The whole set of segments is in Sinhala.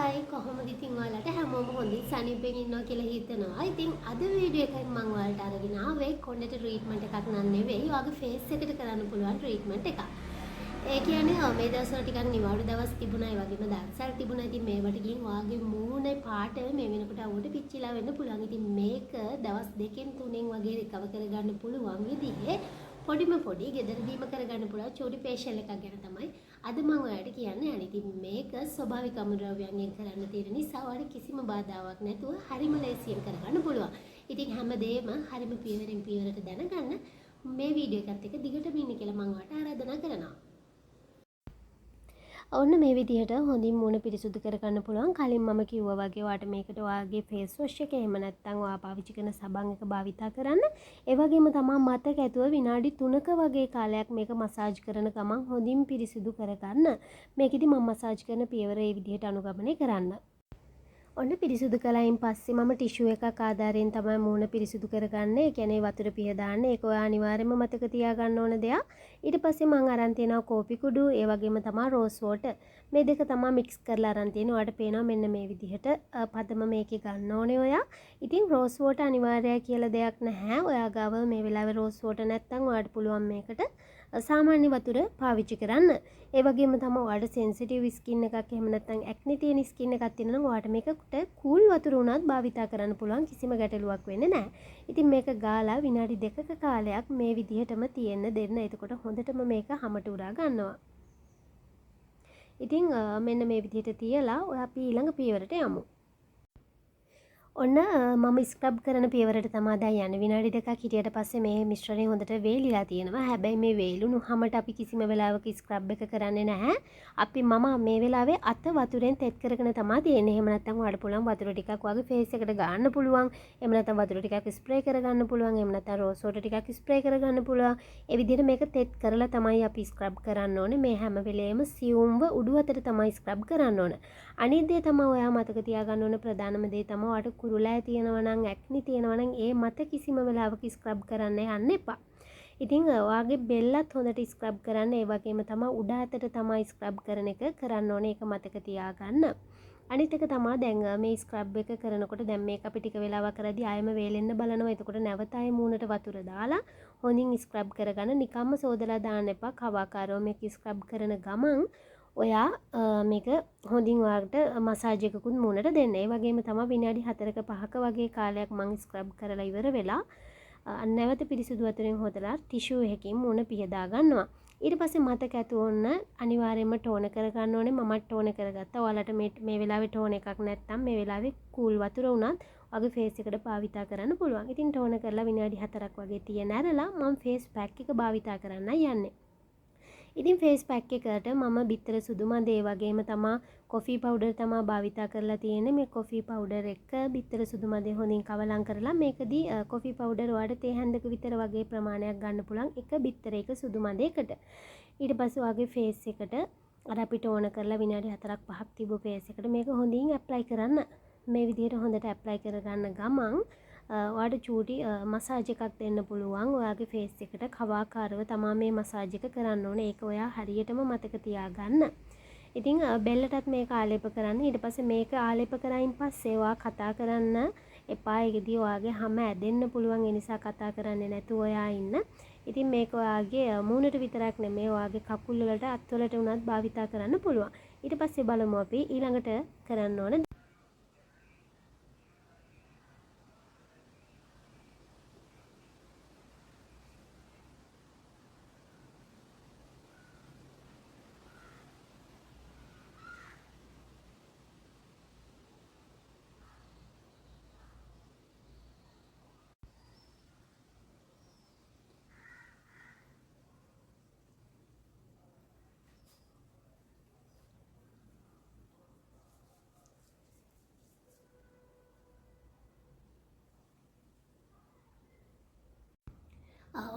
හායි, කොහොමද ඉතින් ඔයාලට හැමෝම හොඳින් සනීපෙන් ඉන්නවා කියලා හිතනවා. ඉතින් අද වීඩියෝ එකෙන් මම ඔයාලට අරගෙන ආවේ කොණ්ඩේට ට්‍රීට්මන්ට් එකක් නන් නෙවෙයි, ඔයාගේ ෆේස් එකට කරන්න පුළුවන් ට්‍රීට්මන්ට් එකක්. ඒ කියන්නේ මේ දවස්වල ටිකක් නිවාඩු දවස් තිබුණා, ඒ වගේම දන්සල් තිබුණා. ඉතින් මේවට ගිහින් ඔයාගේ මූණේ පාට මේ වෙනකොට අවුවට පිච්චිලා වෙන්න පුළුවන්. ඉතින් මේක දවස් දෙකෙන් තුනෙන් වගේ රිකවර් කරගන්න පුළුවන් විදිහේ පොඩිම පොඩි ගෙදරදීම කරගන්න පුළුවන් චූටි ෆේෂියල් එකක් ගැන තමයි අද මම ඔයාලට කියන්න යන්නේ. ඉතින් මේක ස්වභාවික අමුද්‍රව්‍යයන්ගෙන් කරන්න තියෙන නිසා ඔයාලට කිසිම බාධාවක් නැතුව හරිම ලේසියෙන් කරගන්න පුළුවන්. ඉතින් හැමදේම හරිම පියවරෙන් පියවරට දැනගන්න මේ වීඩියෝ එකත් එක්ක දිගටම ඉන්න කියලා මම ඔයාලට ආරාධනා කරනවා. ඔන්න මේ විදිහට හොඳින් මූණ පිරිසුදු කරගන්න පුළුවන්. කලින් මම කිව්වා වගේ ඔයාට මේකට ඔයාගේ ෆේස් වොෂ් එක එහෙම නැත්නම් ඔයා පාවිච්චි කරන සබන් එක භාවිතා කරන්න. ඒ වගේම තමා මතක ඇතුව විනාඩි 3ක වගේ කාලයක් මේක මසාජ් කරන ගමන් හොඳින් පිරිසිදු කරගන්න. මේකෙදි මම මසාජ් කරන පියවර ඒ විදිහට අනුගමනය කරන්න. ඔන්න පිරිසිදු කළයින් පස්සේ මම ටිෂු එකක් ආධාරයෙන් තමයි මූණ පිරිසිදු කරගන්නේ. ඒ කියන්නේ වතුර පිහ දාන්න. ඒක ඔයා අනිවාර්යයෙන්ම මතක තියාගන්න ඕන දෙයක්. ඊට පස්සේ මං අරන් තියෙනවා කෝපි කුඩු, ඒ වගේම තමා රෝස් වෝටර්. මේ දෙක තමා මික්ස් කරලා අරන් තියෙනවා. ඔයාලට පේනවා මෙන්න මේ විදිහට පදම මේකේ ගන්න ඕනේ ඔයා. ඉතින් රෝස් වෝටර් අනිවාර්යයි කියලා දෙයක් නැහැ. ඔයා ගාව මේ වෙලාවේ රෝස් වෝටර් නැත්තම් ඔයාට පුළුවන් මේකට සාමාන්‍ය වතුර පාවිච්චි කරන්න. ඒ වගේම තමයි ඔයාලට සෙන්සිටිව් ස්කින් එකක් එහෙම නැත්නම් ඇක්නි තියෙන ස්කින් එකක් තියෙනවා නම් ඔයාලට මේකට කූල් වතුර උනත් භාවිතා කරන්න පුළුවන්, කිසිම ගැටලුවක් වෙන්නේ නැහැ. ඉතින් මේක ගාලා විනාඩි දෙකක කාලයක් මේ විදිහටම තියෙන්න දෙන්න. එතකොට හොඳටම මේක හැමට උරා ගන්නවා. ඉතින් මෙන්න මේ විදිහට තියලා ඔයා අපි ඊළඟ පියවරට යමු. ඔන්න මම ස්ක්‍රබ් කරන පියවරට තමා දැන් යන්නේ. විනාඩි දෙකක් හිටියට පස්සේ මේ මිශ්‍රණය හොඳට වේලිලා තියෙනවා. හැබැයි මේ වේලුණු හැමට අපි කිසිම වෙලාවක ස්ක්‍රබ් එක කරන්නේ නැහැ. මම මේ වෙලාවේ අත වතුරෙන් තෙත් කරගෙන තමා තියෙන්නේ. එහෙම නැත්නම් ඔයාලට පුළුවන් වතුර ටිකක් ඔයාගේ ෆේස් එකට ගාන්න පුළුවන්. එහෙම නැත්නම් වතුර ටිකක් ස්ප්‍රේ කරගන්න පුළුවන්. එහෙම නැත්නම් රෝස් වෝටර් ටිකක් ස්ප්‍රේ කරගන්න පුළුවන්. ඒ විදිහට මේක තෙත් කරලා තමයි අපි ස්ක්‍රබ් කරන්න ඕනේ. මේ හැම වෙලේම සියුම්ව උඩු අතට තමයි ස්ක්‍රබ් කරන්න ඕන. අනිත් දේ තමයි ඔයා මතක තියාගන්න ඕන ප්‍රධානම දේ තමයි ඔයාට කුරුලෑ තියෙනවා නම් ඇක්නි තියෙනවා නම් ඒ මත කිසිම වෙලාවක ස්ක්‍රබ් කරන්න යන්න එපා. ඉතින් ඔයාගේ බෙල්ලත් හොඳට ස්ක්‍රබ් කරන්න. ඒ වගේම තමයි උඩ අතට තමයි ස්ක්‍රබ් කරන එක කරන්න ඕනේ. ඒක මතක තියාගන්න. අනිත් එක තමයි දැන් මේ ස්ක්‍රබ් එක කරනකොට දැන් මේක අපි ටික වෙලාවක් කරද්දී ආයෙම වේලෙන්න බලනවා. එතකොට නැවත ආයෙ මූණට වතුර දාලා හොඳින් ස්ක්‍රබ් කරගන්න. නිකම්ම සෝදලා දාන්න එපා. කවාකාරව මේක ස්ක්‍රබ් කරන ගමන් ඔයා මේක හොඳින් ඔයාට මසාජ් එකකුත් මූණට දෙන්න. ඒ වගේම තමයි විනාඩි 4ක 5ක වගේ කාලයක් මං ස්ක්‍රබ් කරලා ඉවර වෙලා නැවත පිරිසිදු වතුරෙන් හොදලා ටිෂු එකකින් මූණ පිහදා ගන්නවා. ඊට පස්සේ මතක ඇතුව ඔන්න අනිවාර්යයෙන්ම ටෝන කරගන්න ඕනේ. මමත් ටෝන කරගත්තා. ඔයාලට මේ වෙලාවේ ටෝන එකක් නැත්තම් මේ වෙලාවේ කූල් වතුර වුණත් ඔයාගේ ෆේස් එකට භාවිතා කරන්න පුළුවන්. ඉතින් ටෝන කරලා විනාඩි 4ක් වගේ තියෙන ඇරලා මං ෆේස් පැක් එක භාවිතා කරන්නයි යන්නේ. ඉතින් ෆේස් පැක් එකට මම බිත්තර සුදු මඳ ඒ වගේම තමා කොෆි පවුඩර් තමා භාවිතා කරලා තියෙන්නේ. මේ කොෆි පවුඩර් එක බිත්තර සුදු මඳේ හොඳින් කවලම් කරලා මේකදී කොෆි පවුඩර් ඔයාලට තේ හැන්දක විතර වගේ ප්‍රමාණයක් ගන්න පුළුවන් එක බිත්තරයක සුදු මඳේකට. ඊට පස්සේ ඔයාගේ ෆේස් එකට අර අපි ටෝන කරලා විනාඩි 4ක් 5ක් තිබ්බ ෆේස් එකට මේක හොඳින් ඇප්ලයි කරන්න. මේ විදිහට හොඳට ඇප්ලයි කරගන්න ගමන් ඔයාට චූටි මසාජ් එකක් දෙන්න පුළුවන්. ඔයාගේ ෆේස් එකට කවාකාරව තමා මේ මසාජ් එක කරන්න ඕනේ. ඒක ඔයා හරියටම මතක තියාගන්න. ඉතින් බෙල්ලටත් මේක ආලේප කරන්න. ඊට පස්සේ මේක ආලේප කරායින් පස්සේ ඔයා කතා කරන්න එපා. ඒකෙදී ඔයාගේ හැම ඇදෙන්න පුළුවන්. ඒ නිසා කතා කරන්නේ නැතුව ඔයා ඉන්න. ඉතින් මේක ඔයාගේ මූණට විතරක් නෙමෙයි ඔයාගේ කකුල් වලට අත් වලට වුණත් භාවිතා කරන්න පුළුවන්. ඊට පස්සේ බලමු අපි ඊළඟට කරන්න ඕන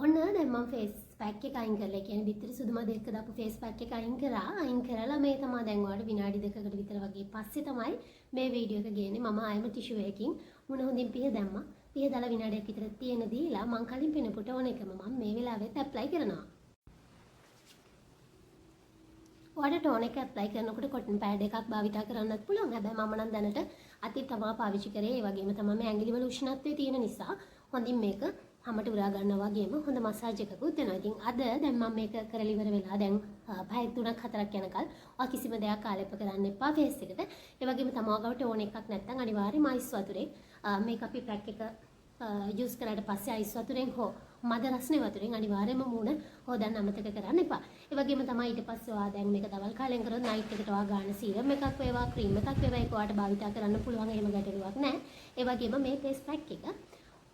ඔන්න දැන් මම ෆේස් පැක් එක අයින් කරලා, ඒ කියන්නේ බිත්තර සුදු මද එක්ක දාපු ෆේස් පැක් එක අයින් කරා. අයින් කරලා මේ තමා දැන් ඔයාලට විනාඩි දෙකකට විතර වගේ පස්සේ තමයි මේ වීඩියෝ එක ගේන්නේ. මම ආයෙම ටිෂු එකකින් මුණ හොඳින් පිහ දැම්මා. පිහ දාලා විනාඩියක් විතර තියෙන දීලා මං කලින් පෙනපු ටෝන එකම මම මේ වෙලාවෙත් ඇප්ලයි කරනවා. ඔයාලට ටෝනර් එක ඇප්ලයි කරනකොට කොටන් පෑඩ් එකක් භාවිතා කරන්නත් පුළුවන්. හැබැයි මම නම් දැනට අතින් තමා පාවිච්චි කරේ. ඒ වගේම තමයි මේ ඇඟිලි වල උෂ්ණත්වය තියෙන නිසා හොඳින් මේක හමට උරා ගන්නවා වගේම හොඳ මසාජ් එකකුත් දෙනවා. ඉතින් අද දැන් මම මේක කරලා ඉවර වෙලා දැන් පැය 3ක් 4ක් යනකල් ඔයා කිසිම දෙයක් ආලේප කරන්න එපා ෆේස් එකට. ඒ වගේම තමා ගාව ටෝනර් එකක් නැත්නම් අනිවාර්යයෙන්ම අයිස් වතුරෙන් මේක අපි පැක් එක යූස් කරාට පස්සේ අයිස් වතුරෙන් හෝ මද රස්නේ වතුරෙන් අනිවාර්යයෙන්ම මූණ හොදන්න අමතක කරන්න එපා. ඒ වගේම තමයි ඊට පස්සේ ඔයා දැන් මේක දවල් කාලෙන් කරොත් නයිට් එකට ඔයා ගන්න සීරම් එකක් වේවා, ක්‍රීම් එකක් වේවා, ඒක ඔයාට භාවිතා කරන්න පුළුවන්, එහෙම ගැටලුවක් නෑ. ඒ වගේම මේ ෆේස් පැක් එක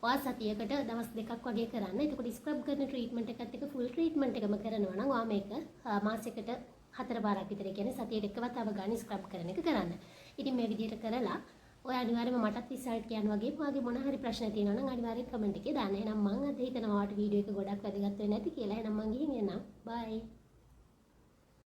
ඔයා සතියකට දවස් 2ක් වගේ කරන්න. එතකොට ස්ක්‍රබ් කරන ට්‍රීට්මන්ට් එකත් එක්ක ෆුල් ට්‍රීට්මන්ට් එකම කරනවා නම් ඔයා මේක මාසෙකට හතර පාරක් විතර, ඒ කියන්නේ සතියට එක වතාව ගන්න ස්ක්‍රබ් කරන එක කරන්න. ඉතින් මේ විදිහට කරලා ඔය අනිවාර්යයෙන්ම මටත් රිසල්ට් කියන්න වගේ ඔයාගේ මොන හරි ප්‍රශ්න තියෙනවා නම් අනිවාර්යෙන් කමෙන්ට් එකේ දාන්න. එහෙනම් මං අද හිතනවා ඔයාට වීඩියෝ එක ගොඩක් වැදගත් වෙන්න ඇති කියලා. එහෙනම් මං ගිහින් එන්නම්. බයි.